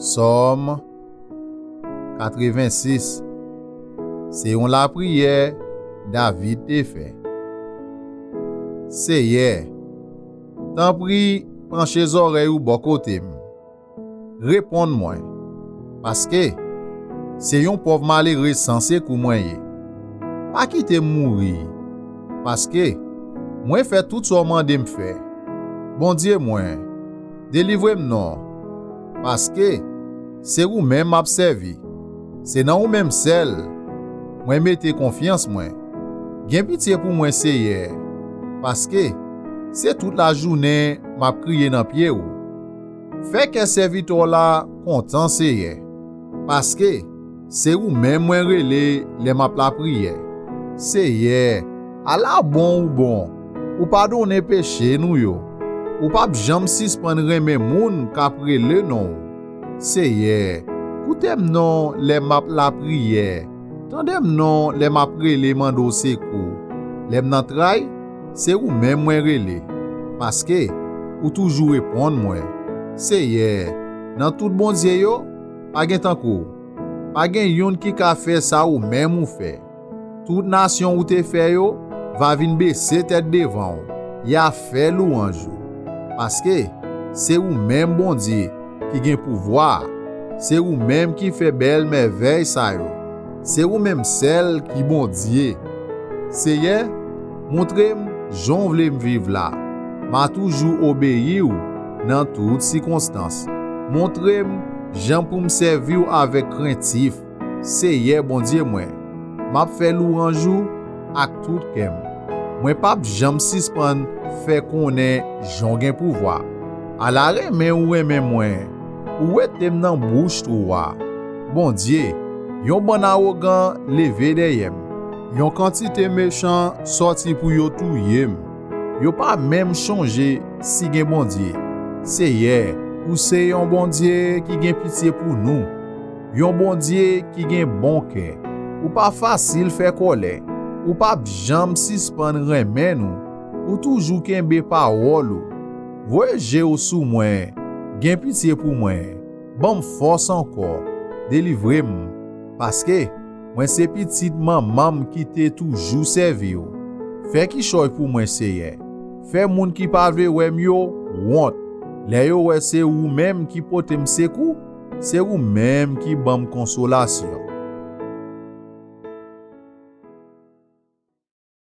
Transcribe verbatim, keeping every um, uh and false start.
Sòm katrevensis. Se yon lapriyè David te fè. Seyè, tanpri, panche zòrèy ou bò kote m. Reponn mwen, paske se yon pòv malere san sekou mwen ye. Pa kite m mouri, paske mwen fè tout sa w mande m fè. Bondye mwen, delivre m non, paske se ou menm m ap sèvi. Se nan ou menm sèl mwen mete konfyans mwen. Gen pitye pou mwen, Seyè, paske se tout lajounen m ap kriye nan pye w. Fè kè sèvitè w la kontan, Seyè, paske se ou menm mwen rele lè m ap lapriyè. Seyè, ala bon ou bon! Ou padone peche nou yo. Ou p ap janm sispann renmen moun k ap rele non w. Seyè, koute m non lè m ap lapriyè. Tande m non lè m ap rele mande w sekou. Lè m nan tray, se ou menm mwen rele, paske ou toujou reponn mwen. Seyè, nan tout bondye yo, pa gen tankou w. Pa gen youn ki ka fè sa ou menm ou fè. Tout nasyon ou te fè yo va vin bese tèt devan w, y a fè lwanj ou. Paske se ou menm Bondye ki gen pouvwa a, se ou menm ki fè bèl mèvèy sa yo. Se ou menm sèl ki Bondye. Seyè, montre m jan w vle m viv la. M a toujou obeyi w nan tout sikonstans. Montre m jan pou m sèvi w avèk krentif. Seyè Bondye mwen, m ap fè lwanj ou ak tout kè m. Mwen p ap janm sispann fè konnen jan w gen pouvwa. Ala renmen ou renmen mwen, ou wete m nan bouch twou a. Bondye, yon bann awogan leve dèyè m. Yon kantite mechan sòti pou yo touye m. Yo pa menm chonje si gen Bondye. Seyè, ou se yon Bondye ki gen pitye pou nou. Yon Bondye ki gen bon kè. Ou pa fasil fè kòlè. Ou p ap janm sispann renmen nou. Ou toujou kenbe pawòl ou. Voye je w sou mwen. Gen pitye pou mwen. Ban m fòs ankò. Delivre m. Paske mwen se pitit manman m ki te toujou sèvi w. Fè kichòy pou mwen, Seyè. Fè moun ki pa vle wè m yo wont. Lè yo wè se ou menm ki pote m sekou, se ou menm ki ban m konsolasyon.